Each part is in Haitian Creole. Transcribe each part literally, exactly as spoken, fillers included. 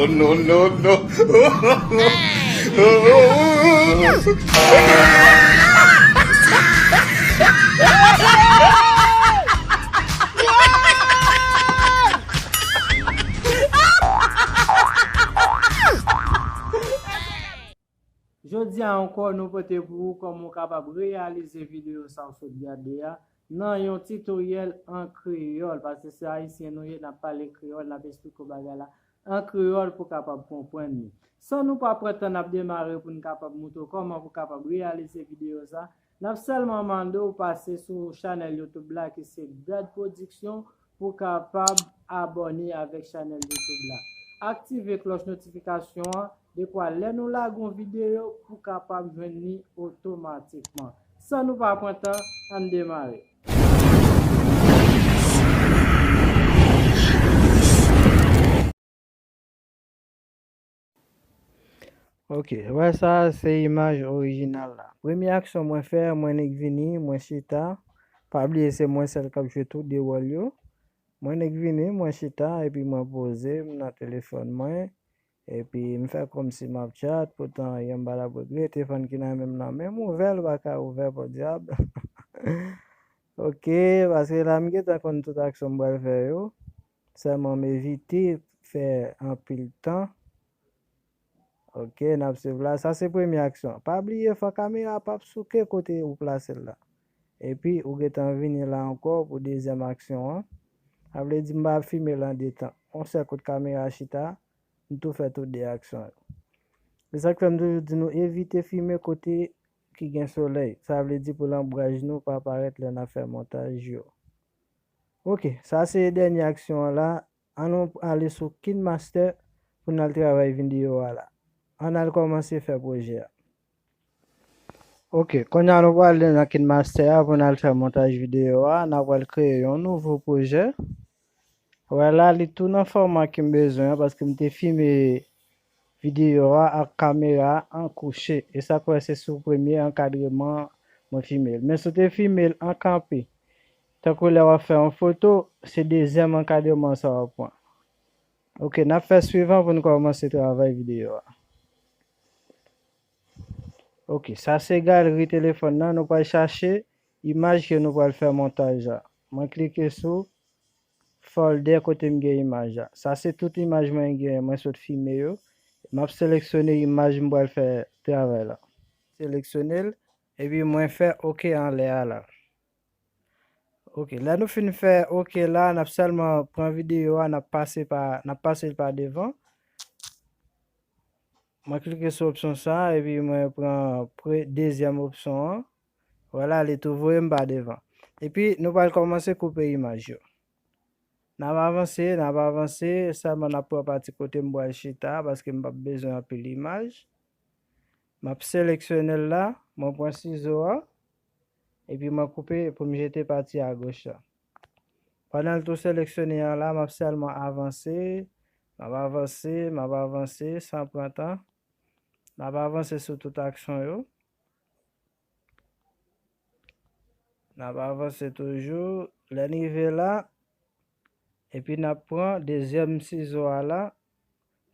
No, no, no. Jodi a ankò, nou pote pou ou kòman w kapab reyalize videyo sa w sot gade a nan yon titoryèl an kreyòl, paske se ayisyen nou ye, n ap pale kreyòl, n ap esplike w bagay la an kreyòl pou w kapab konprann li. San nou pa pran tan, n ap demare pou n kapab montre w kòman pou w kapab reyalize videyo sa. N ap sèlman mande w pase sou chanèl YouTube la ki se Dad Production pou w kapab abòne avèk chanèl YouTube la. Aktive klòch notifikasyon an, dekwa lè nou lage yon videyo pou w kapab jwenn li otomatikman. San nou pa pran tan, ann demare. Ok, wè sa se imaj orijinal la. Premye aksyon mwen fè, mwen nik vini, mwen chita. Pa bliye se mwen sèl k ap jwe tou de wòl yo. Mwen nik vini, mwen chita, epi mwen poze m nan telefòn mwen. Epi m fè kòmsi m ap chat, poutan yon bal ap regle, telefòn ki nan men m nan men m, ouvè l, ou pa ka ouvè, podyab. Ok, paske la m gentan konn tout aksyon m pral fè yo. Sèlman m evite fè anpil tan. Ok, n ap swiv la. Sa se premye aksyon an. Pa bliye, fò kamera p ap souke kote ou plase l la. Epi, ou gentan vini la ankò pou dezyèm aksyon an. Sa vle di m pa ap filme l an de tan. Yon sèl kout kamera chita, m tou fè tout de aksyon yo. Se sa k fè m toujou di nou evite filme kote ki gen solèy. Sa vle di pou lanbraj nou pa parèt lè n ap fè montaj yo. Ok, sa se dènye aksyon an la. Ann nou ale sou KineMaster pou n al travay videyo a la. Ann al kòmanse fè pwojè a. Ok, kounye a nou pral ale nan KineMaster a pou n al fè montaj videyo a. N ap pral kreye yon nouvo pwojè. Wè la, li tou nan fòma ke m bezwen an, paske m te filme videyo a ak kamera an kouche. E sa k fè se sou premye ankadreman mwen filme l. Men si w te filme l an kanpe, tankou lè w ap fè yon foto, se dezyèm ankadreman sa w ap pran. Ok, n ap fè swivan pou n kòmanse travay videyo a. Ok, sa se galri telefòn nan. Nou pral chache imaj ke nou pral fè montaj la. Mwen klike sou folder kote m gen imaj la. Sa se tout imaj mwen genyen, mwen sot filme yo. M ap seleksyone imaj m pral fè travay la. Seleksyone l, epi mwen fè ok anlè a la. Ok, lè nou fin fè ok la, n ap sèlman pran videyo a, n ap pase pa, n ap pase l pa devan. Mwen klike sou opsyon sa, epi mwen pran pre, dezyèm opsyon an. Vwala, li tou voye m pa devan. Epi, nou pral kòmanse koupe imaj yo. N ap avanse, n ap avanse, sèlman n ap pran pati kote m pral chita, paske m p ap bezwen anpil imaj. M ap seleksyone l la, mwen pran sizo a, epi mwen koupe pou m jete pati agoch la. Pandan l tou seleksyone an la, m ap sèlman avanse, m ap avanse, m ap avanse san pran tan. N ap avanse sou tout aksyon yo. N ap avanse toujou. Lè n rive la, epi n ap pran dezyèm sizo a la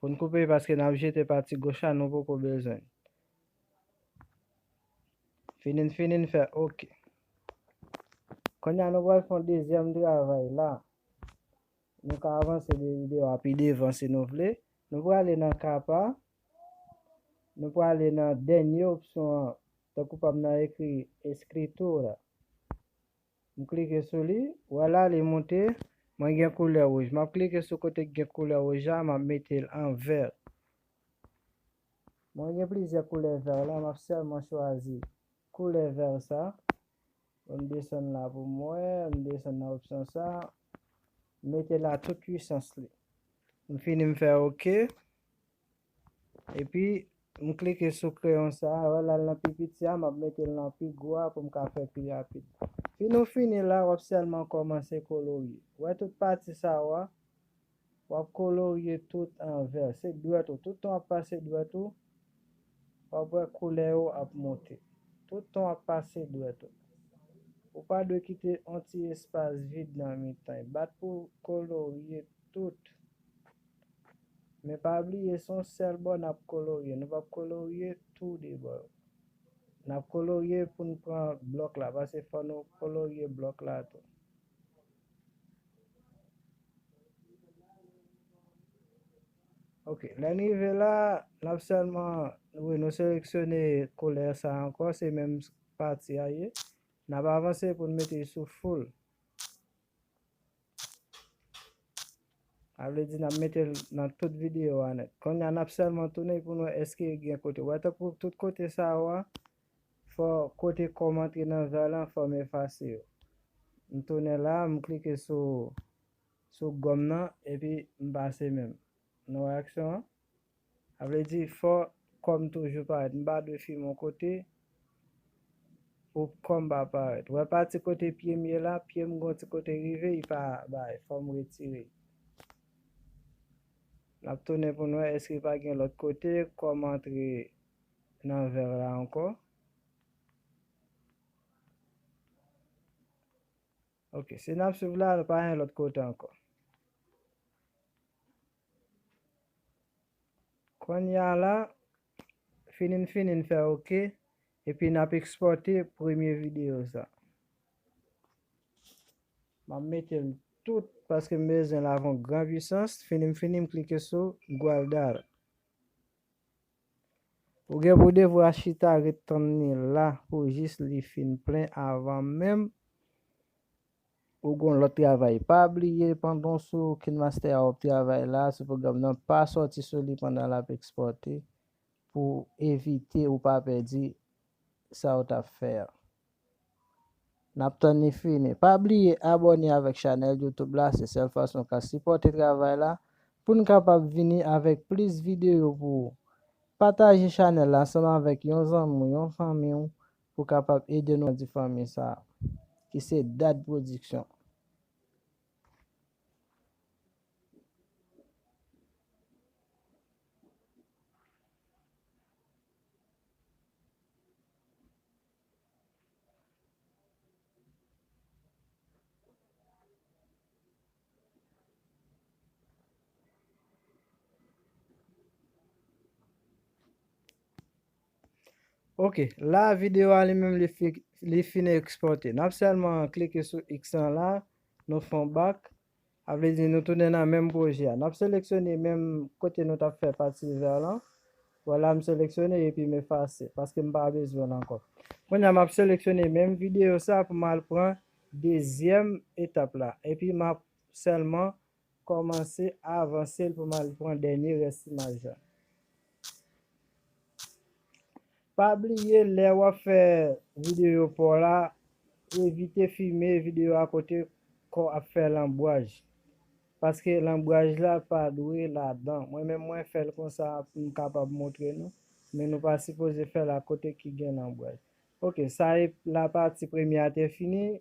pou n koupe, paske n ap jete pati goch la, nou poko bezwen l. Fini n fini n fè ok. Kounye a nou pral fè yon dezyèm travay la. Nou ka avanse de videyo a pi devan si nou vle. Nou prale nan kapa. Nou prale nan dènye opsyon an. Tankou pa m nan ekri escritura. M klike sou li. Vwala, li monte. Mwen gen koulè wouj. M ap klike sou kote k gen koulè wouj la, m ap mete l an vè. Mwen gen plizyè koulè vè la, m ap sèlman chwazi koulè vè sa. Bon, m desann la pou m wè, m desann nan opsyon sa. M mete la tout pwisans li. M fini m fè ok. Epi, m klike sou kreyon sa, wè la l nan pi piti a, m ap mete l nan pi gwo a pou m ka fè pi rapid. Fin ou fini la, w ap sèlman kòmanse kolorye. Wè tout pati sa w a, w ap kolorye tout an vè. Se dwèt ou. Toutan w ap pase dwèt ou, w ap wè koulè yo ap monte. Toutan w ap pase dwèt ou. Ou pa dwe kite yon ti espas vid nan mitan. Bat pou kolorye tout. Men pa bliye, se yon sèl bò n ap kolorye. Nou p ap kolorye tou de bò yo. N ap kolorye pou n pran blòk la, paske fò nou kolorye blòk la tou. Ok, lè n rive la, n ap sèlman, wi, nou seleksyone koulè sa ankò, se menm pati a ye. N ap avanse pou n mete l sou full. Sa vle di n ap mete l nan tout videyo a nèt. Kounye a n ap sèlman tounen pou n wè èske gen kote. Ou wè tankou tout kote sa yo a, fò kote kòm antre nan vè lan, fò m efase yo. M tounen la, m klike sou, sou gòm nan, epi m pase menm. Nou wè aksyon an? Sa vle di fò kòm toujou parèt. M pa dwe fime yon kote pou kòm pa parèt. Ou wè pati kote pye m ye la, pye m gon ti kote rive, li pa bay, fò m retire. N ap tounen pou n wè èske pa gen lòt kote kòm antre nan vè la ankò. Ok, si n ap swiv la, nou pa gen lòt kote ankò. Kounye a la, fini n fini n fè ok, epi n ap ekspòte premye videyo sa. M ap mete l tout paske m bezwen l avè yon gran pisans. Fini m fini m klike sou guardar. Ou gen pou devwa chita ret tann li la pou jis li fin plen avan menm ou gon lòt travay. Pa bliye, pandan w sou KineMaster a w ap travay la, sou pwogram nan, pa sòti sou li pandan l ap ekspòte pou evite ou pa pèdi sa w t ap fè a. N ap tann li fini. Pa bliye abòne avèk chanèl YouTube la, se sèl fason w ka sipòte travay la. Pou n kapab vini avèk plis videyo pou ou. Pataje chanèl la ansanm avèk yon zanmi w, yon fanmi w, pou kapab ede nou grandi fanmi sa a, ki se Dad Production. Ok, la videyo a li menm li fi-, li fin ekspòte. N ap sèlman klike sou X lan la, nou fè yon bak. Sa vle di nou tounen nan menm pwojè a. N ap seleksyone menm kote nou t ap fè pati vè lan. Vwala, m seleksyone epi m efase, paske m pa bezwen l ankò. Kounye a, m ap seleksyone menm videyo sa pou m al pran dezyèm etap la. Epi m ap sèlman kòmanse avanse l pou m al pran dènye rès imaj la. Pa bliye, lè w ap fè videyo pa w la, evite fime videyo a kote kò ap fè lanbwaj. Paske lanbwaj la pa dwe ladan. Mwen menm, mwen fè l konsa pou m kapab montre nou. Men nou pa sipoze fè l a kote ki gen lanbwaj. Ok, sa e lapati premye a te fini.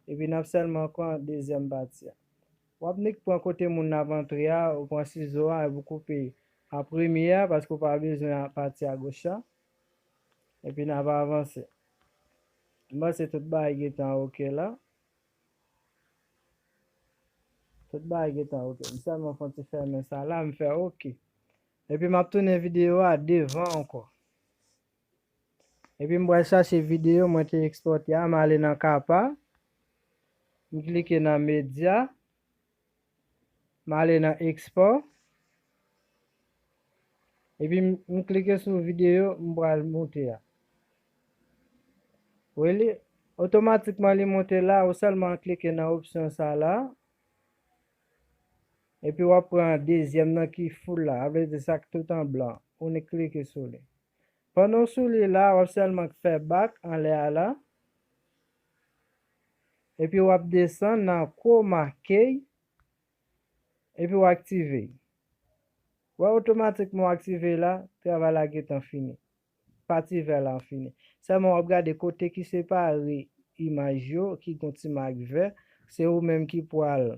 Epi n ap sèlman pran dezyèm pati a. W ap nik pran kote moun nan ap antre a, ou pran sizo a, epi w koupe a premye a, paske w pa bezwen a pati a goch la. Epi n ap avanse. M panse tout bagay gentan ok la. Tout bagay gentan ok. M sèlman fè yon ti fèmen sa la, m fè ok. Epi m ap tounen videyo a devan ankò. Epi m pral chache videyo mwen te ekspòte a, m ale nan kapa, m klike nan medya, m ale nan ekspò, epi m, m klike sou videyo m pral moute a. Wi, li, otomatikman li monte la, ou sèlman klike nan opsyon sa la, epi w ap pran dezyèm nan ki full la, sa vle di sa k tout an blan, ou nik klike sou li. Pandan w sou li la, w ap sèlman fè bak anlè a la. Epi w ap desann nan chroma key. Epi w aktive. W wè otomatikman w aktive la, travay la gentan fini. Pati vè la fini. Sèlman w ap gade kote ki separe imaj yo, ki gon ti mak vè. Se ou menm ki pral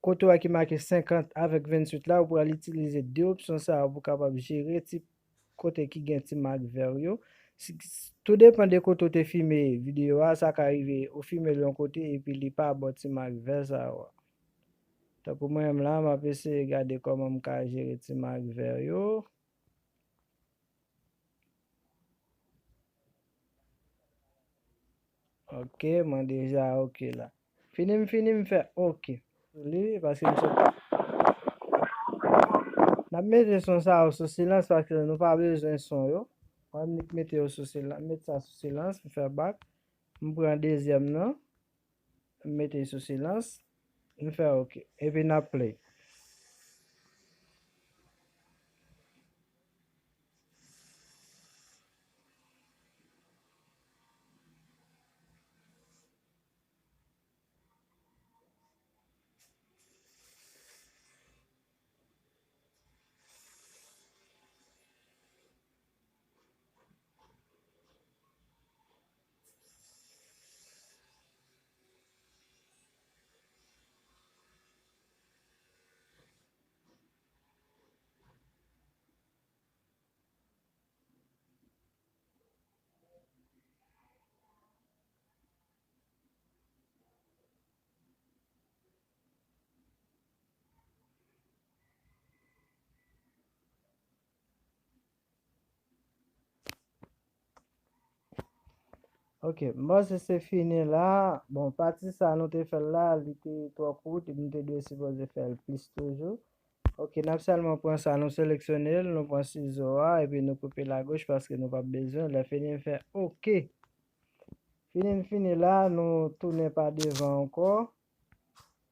kote w wè ki make senkant avèk venntuit la, ou pral itilize de opsyon sa yo pou kapab jere ti kote ki gen ti mak vè yo. Si, tou depann de kote w te fime videyo a, sa ka rive ou fime l yon kote epi li pa ba w ti mak vè sa yo a. Pou mwen menm la, m ap eseye gade kòman m ka jere ti mak vè yo. Ok, mwen deja ok la. Fini m fini, m fè ok sou li, paske m sot. N ap mete son sa yo sou silans, paske nou pa bezwen son yo. Mwen annik mete yo sou silans, met sa sou silans, m fè bak. M pran dezyèm nan, m mete sou silans, m fè ok. Epi n ap play. Ok, m panse se fini la. Bon, pati sa nou te fè l la, li te twò kout, nou te dwe sipoze fè l plis toujou. Ok, n ap sèlman pran sa, nou seleksyone l, nou pran sizo a, epi nou koupe l agoch paske nou p ap bezwen. Lè fini, m fè ok. Fini, m fini la, nou tounen pa devan ankò.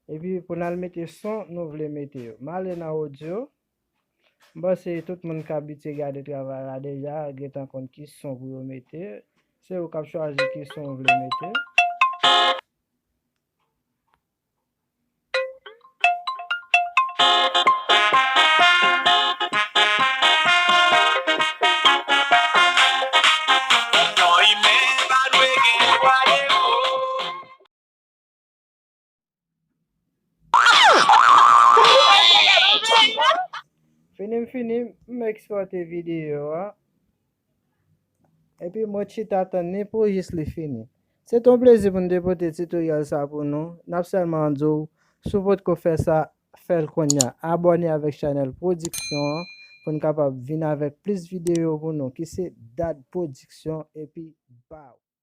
Epi pou n al mete son nou vle mete yo. M ale nan odyo. M panse tout moun k abitye gade travay la deja gentan konn ki son pou yo mete. Se ou k ap chwazi ki son ou vle mete. Fini m fini, m ekspòte videyo a. Epi mwen chita tann li pou jis li fini. Se t on plezi pou n te pote titoryèl sa pou nou. N ap sèlman di w, si w potko fè sa, fè l kounye a. Abòne avèk chanèl pwodiksyon an pou n kapab vin avèk plis videyo pou nou, ki se Dad Pwodiksyon, epi baw.